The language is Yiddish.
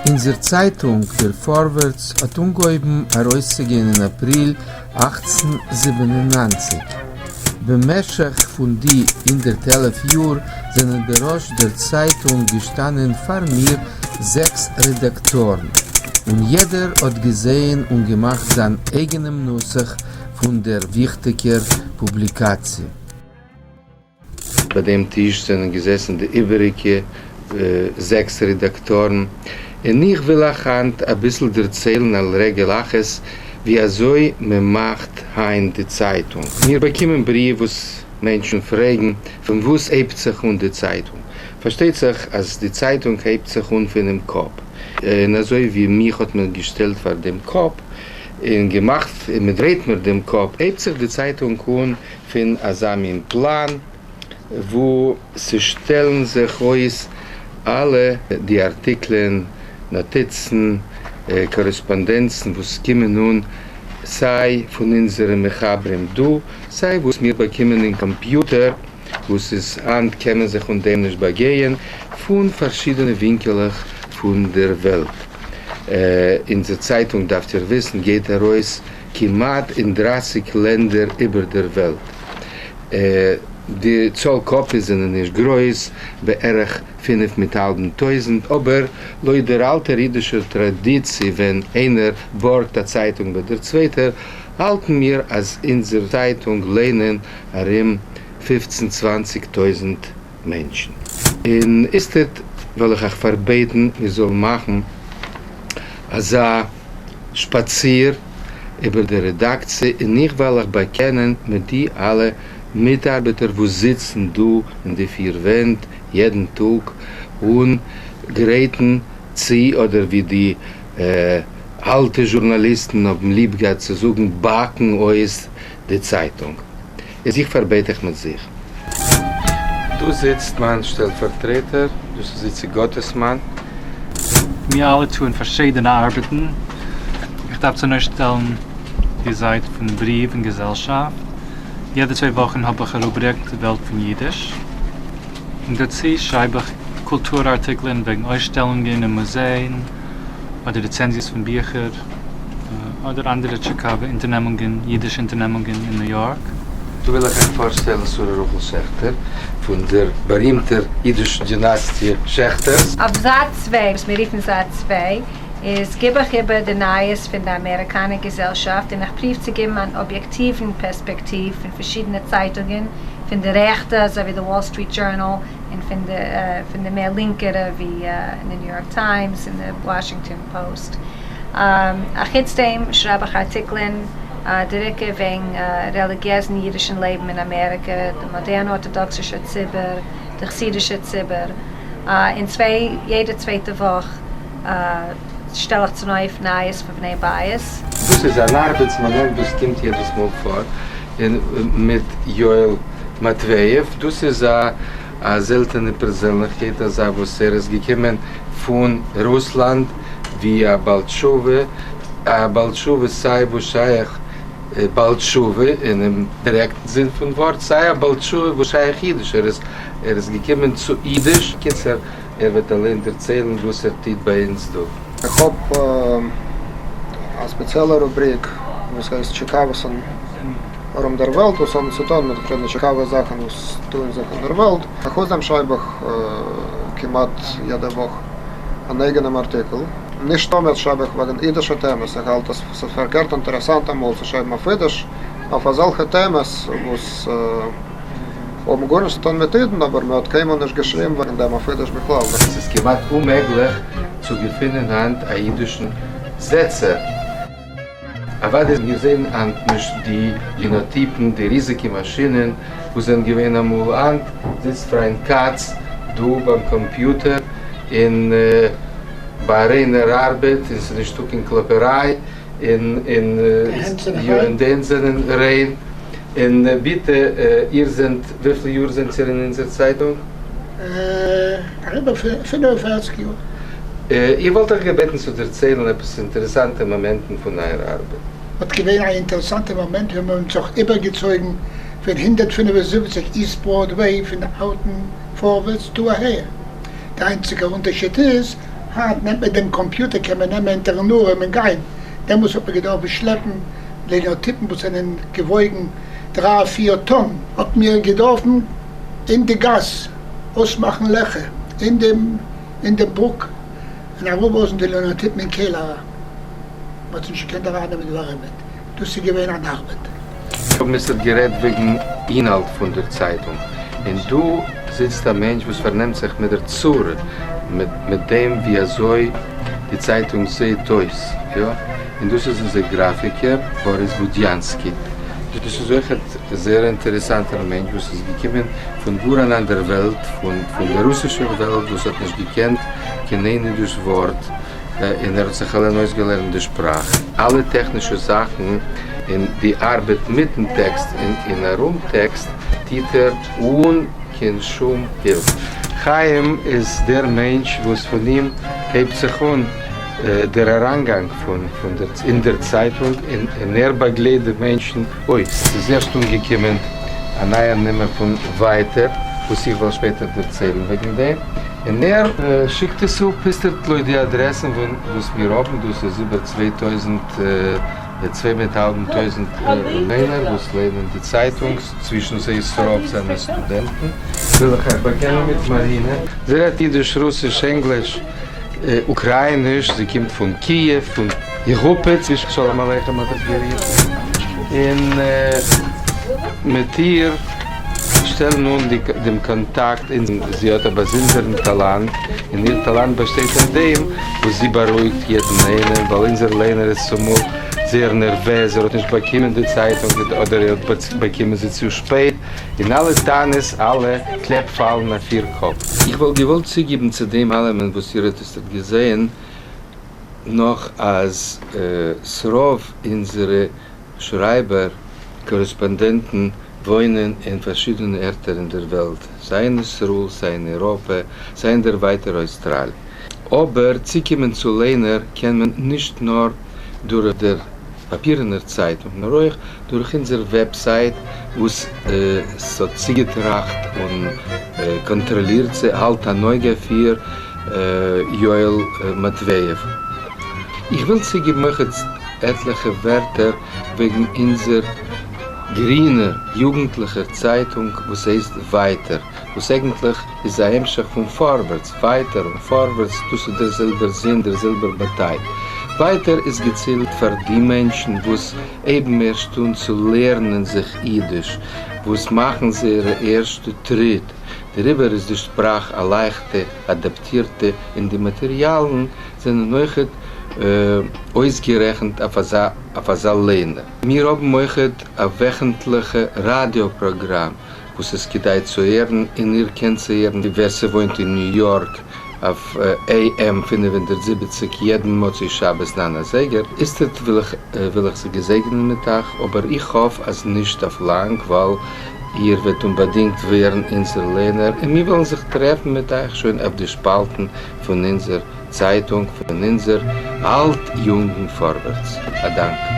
אונזער צייטונג, דער פארווערטס, האט אנגעהויבן ארויסצוגיין אין אפריל 1897. במשך פון די 111 יאר זענען בראש דער צייטונג געשטאנען פאר מיר זעקס רעדאקטארן, און יעדער האט געזען און געמאכט זיין אייגענעם נוסח פון דער וויכטיגער פובליקאציע. ביי דעם טיש זענען געזעסן די איבעריקע זעקס רעדאקטארן, און איך וויל אייך היינט אביסל דערציילן על רגל אחת ווי אזוי מען מאכט היינט די צייטונג. מיר באקומען בריוו וואס מענטשן פרעגן פון וואס הייבט זיך אן די צייטונג. פארשטייט זיך אז די צייטונג הייבט זיך אן פונעם קאפ, און אזוי ווי מיך האט מען געשטעלט פאר דעם קאפ און געמאכט און מען דרייט מיר דעם קאפ, הייבט זיך די צייטונג אן פון אזא מין פלאן וואו ס'שטעלן זיך אויס אלע די ארטיקלען, נאטיצן, קארעספאנדענצן וואס קומען אן סיי פון אונזערע מחברים דא, סיי וואס מיר באקומען אין קאמפיוטער, וואס איז היינט קען מען זיך אן דעם נישט באגייען, פון פארשידענע ווינקעלעך פון דער וועלט. אונזער צייטונג, דארפט איר וויסן, גייט ארויס כמעט אין 30 לענדער איבער דער וועלט. די צאל קאפיס זענען נישט גרויס, בערך פינף מיט האלבן טויזנט, אבער לויט דער אלטער אידישער טראדיציע ווען איינער בארגט א צייטונג ביי דער צווייטער, האלטן מיר אז אונזער צייטונג ליינען ארום פופצן צוואנציג טויזנט מענטשן. און איצטערט וועל איך אייך פארבעטן מיר זאלן מאכן אזא שפאציר איבער די רעדאקציע און איך וועל אייך באקענען מיט די אלע מיטארבעטער וואס זיצן דא אין די פיר ווענט יעדן טאג און גרייטן צו, אדער ווי די אלטע זשורנאליסטן האבן ליב געהאט צו זאגן, באקן אויס די צייטונג. איז איך פארבעט איך מיט זיך. דא זיצט מיין שטעלפארטרעטער, דאס איז איציק גאטעסמאן. מיר אלע טוען פארשידענע ארבעטן. איך דארף צונויפשטעלן די זייט פון בריוו און געזעלשאפט. יעדע צוויי וואכן האב איך א רובריק די וועלט פון אידיש. און דערצו שרייב איך קולטור ארטיקלען וועגן אויסשטעלונגען אין מוזייען, אדער רעצענזיעס פון ביכער. אדער אנדערע טשיקאווע אונטערנעמונגען, אידישע אונטערנעמונגען אין ניו יארק. דא וויל איך אייך פארשטעלן שרה רחל שעכטער, פון דער בארימטער אידיש דינאסטיע שעכטערס. אויף זייט צוויי, וואס מיר רופן זייט צוויי, איז גיב איך איבער די נייעס פון די אמעריקאנער געזעלשאפט און איך פרואוו צו גיבן אן אביעקטיוון פערספעקטיוו פון פארשידענע צייטונגען, פון די רעכטע אזוי ווי די וואל סטריט דזשורנאל און פון די פון די מער לינקערע ווי די ניו יארק טיימס און די וואשינגטאן פאוסט. אחוץ דעם שרייב איך ארטיקלען דער עיקר וועגן רעליגיעזן אידישן לעבן אין אמעריקע, די מאדערנע ארטאדאקסישע ציבור, די חסידישע ציבור, און צוויי יעדע צווייטע וואך שטעל איך צונויף נייעס פון בני בית. דאס איז אן ארבעטס מאמענט וואס קומט יעדעס מאל פאר און מיט יואל מאטוועיעוו, דאס איז א א זעלטענע פערזענליכקייט אזא וואס ער איז געקומען פון רוסלאנד ווי א בעל תשובה, א בעל תשובה סיי וואס שייך בעל תשובה אינעם דירעקטן זין פון ווארט, סיי א בעל תשובה וואס שייך אידיש, ער איז ער איז געקומען צו אידיש, קיצור ער וועט אליין דערציילן וואס ער טוט ביי אונז דא. איך האב א ספעציעלע רובריק וואס הייסט טשיקאוועסן ארום דער וועלט וואס האבן צו טון מיט פרעמדע טשיקאווע זאכן וואס טוען זיך אין דער וועלט. אחוץ דעם שרייב איך כמעט יעדע וואך אן אייגענעם ארטיקל. נישט תמיד שרייב איך וועגן אידישע טעמעס, איך האלט אז ס'איז פארקערט אינטערעסאנט אמאל צו שרייבן אויף אידיש אויף אזעלכע טעמעס וואס האבן גארנישט צו טון מיט אידן אבער מען האט קיינמאל נישט געשריבן וועגן דעם אויף אידיש בכלל. עס איז כמעט אוממעגליך צו געפינען היינט א אידישן זעצער. אוודאי מיר זעען היינט נישט די לינאטיפן, די ריזיגע מאשינען וואס זענען געווען אמאל, היינט זיצט פריינד כץ דא ביים קאמפיוטער און ביי א ריינער ארבעט און ס'איז נישטא קיין קלאפעריי און און די הענט זענען ריין, און ביטע איר זענט וויפיל יאר זענט איר אין אונזער צייטונג? אריבער 45 יאר. איך וואלט אייך געבעטן צו דערציילן עפעס אינטערעסאנטע מאמענטן פון אייער ארבעט. האט געווען א אינטערעסאנטע מאמענט ווען מיר האבן זיך איבערגעצויגן פון 175 איסט בראדוועי פון אלטן פארווערטס דא אהער. די איינציגע אונטערשיד איז היינט נעמט מען דעם קאמפיוטער קען מען נעמען אונטערן ארעם און גיין, דעמאלס האט מען געדארפט שלעפן לענאטיפן וואס זענען געוואויגן דריי פיר טאן, האט מיר געדארפן אין די גאס אויסמאכן לעכער אין דעם אין דעם ברוק און אראפלאזן די לענאטיפן אין קעלער אריין, מען האט נישט געקענט ארייננעמען די ווארימע, דאס איז געווען אן ארבעט. האבן מיר זיך גערעדט וועגן אינהאלט פון דער צייטונג, און דא זיצט א מענטש וואס פארנעמט זיך מיט דער צורה, מיט דעם ווי אזוי די צייטונג זעט אויס, יא, און דאס איז אונזער גראפיקער באריס בודיאנסקי. דאס איז אויך א זייער אינטערעסאנטער מענטש וואס איז געקומען פון גאר אן אנדער וועלט, פון דער רוסישער וועלט, וואס האט נישט געקענט קיין איין אידיש ווארט, און ער האט זיך אליין אויסגעלערנט די שפראך, אלע טעכנישע זאכן און די ארבעט מיטן טעקסט און ארום טעקסט טוט ער אן קיין שום הילף. חיים איז דער מענטש וואס פון אים הייבט זיך אן דער אריינגאנג פון אין דער צייטונג און ער באגלייט די מענטשן. אוי, ס'איז ערשט אנגעקומען א נייער נומער פון ווייטער וואס איך וועל שפעטער דערציילן וועגן דעם. און ער שיקט עס אפ היסטערט לויט די אדרעסן וואס מיר האבן, דאס איז איבער צוויי מיט האלבן טויזנט ליינער וואס ליינען די צייטונג, צווישן זיי ס'רוב זענען סטודענטן. וויל איך אייך באקענען מיט מארינע. זי רעדט אידיש, רוסיש, ענגליש, אוקראיניש, זי קומט פון קיעוו, פון יעהופּעץ, ווי שלום עליכם האט עס גערופן, און מיט איר שטעלן אן דעם קאנטאקט, און זי האט א באזונדערן טאלאנט, און איר טאלאנט באשטייט אין דעם וואס זי בארואיגט יעדן איינעם, ווייל אונזער ליינער איז צומאל זייער נערוועז, ער האט נישט באקומען די צייטונג, אדער ער האט באקומען זי צו שפעט, און אלע טענות, אלע קלעפ פאלן אויף איר קאפ. איך וואלט געוואלט צוגעבן צו דעם אלעמען וואס איר האט איצטערט געזען, נאך אז ס'רוב אונזערע שרייבער, קארעספאנדענטן וואוינען אין פארשידענע ערטער אין דער וועלט, סיי אין ישראל, סיי אין אייראפע, סיי אין דער ווייטער אויסטראליע. אבער צוקומען צו ליינער קען מען נישט נאר דורך דער פאפירענער צייטונג, נאר אויך דורך אונזער website וואס ס'האט צוגעטראכט און קאנטראלירט זי, האלט אן אויג אויף איר יואל מאטוועיעוו. איך וויל צוגעבן אויך עטליכע ווערטער וועגן אונזער גרינער יוגנטליכער צייטונג וואס הייסט ווייטער, וואס אייגנטליך איז א המשך פון פארווערטס, ווייטער און פארווערטס דאס איז דער זעלבער זין, דער זעלבער באטייט. ווייטער איז געצילט פאר די מענטשן וואס הייבן ערשט אן צו לערנען זיך אידיש, וואס מאכן זייערע ערשטע טריט, דעריבער איז די שפראך א לייכטע, אדאפטירטע, און די מאטעריאלן זענען אויכעט אויסגערעכנט אויף אזא ליינער. מיר האבן אויכעט א וועכנטליכע ראדיא פראגראם וואס איז כדאי צו הערן, און איר קענט צו הערן ווער ס'וואוינט אין ניו יארק אויף AM 570 יעדן מוצאי שבת נײַן אזייגער. איצטערט וויל איך זיך געזעגענען מיט אייך, אבער איך האף אז נישט אויף לאנג, ווייל איר וועט אומבאדינגט ווערן אונזער ליינער, און מיר וועלן זיך טרעפן מיט אייך שוין אויף די שפאלטן פון אונזער צייטונג, פון אונזער אלט-יונגן פארווערטס. א דאנק.